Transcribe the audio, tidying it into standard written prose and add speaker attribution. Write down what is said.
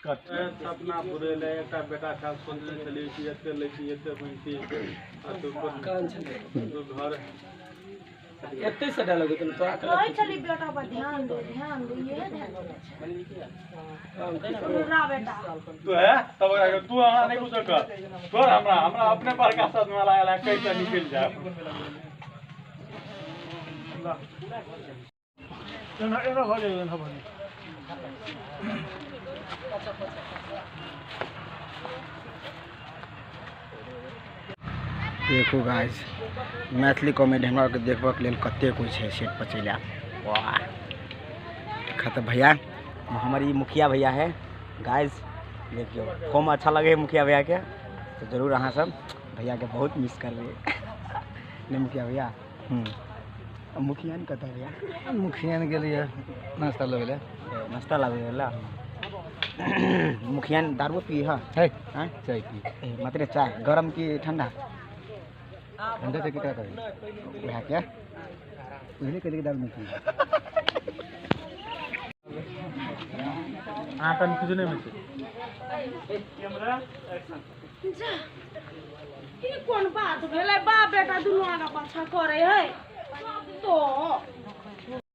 Speaker 1: सपना पुरेलै एकटा बेटा छल सोचने छलियै कि एते लैती एते बनती आ तू घर
Speaker 2: एते से डायलॉग तू तोरा
Speaker 3: कहै छली बेटा पर ध्यान दे ध्यान दे इहे ध्यान दे पूरा बेटा
Speaker 1: तू है तब तू हमरा नहीं कुछ कर तोर हमरा हमरा अपने पर का सदमा लागल है कैसे निकल जा एना एना भ जाय एना भ जाय।
Speaker 4: देखू गाइस मैथिली कॉमेडी हमरा के देखबाक लेल कते कोइ छै सेट पर चलि आयब। वाह खत भैया हमर ई मुखिया भैया है गाइस। देखियो कम अच्छा लगे है मुखिया भैया के तो जरूर अहाँ सब भैया के बहुत मिस करबै नहीं मुखिया भैया। मुखिया ने कतऽ भैया?
Speaker 5: मुखिया ने गेलियै नाश्ता लेबै लए।
Speaker 4: नाश्ता लाबै लए। मुखिया ने दारू पी है?
Speaker 5: है।
Speaker 4: हाँ?
Speaker 5: चाय पी।
Speaker 4: मात्र चाय गरम की ठंडा?
Speaker 5: ठंडा चाय केकरा कहै?
Speaker 4: वएह के
Speaker 5: पहिले कहलियै दारू नहि पी।
Speaker 1: अहाँ कन्फ्यूजन में छी।
Speaker 3: जा ई कोन बात भेलै बाप बेटा दुनू आगा पाछा करे है तो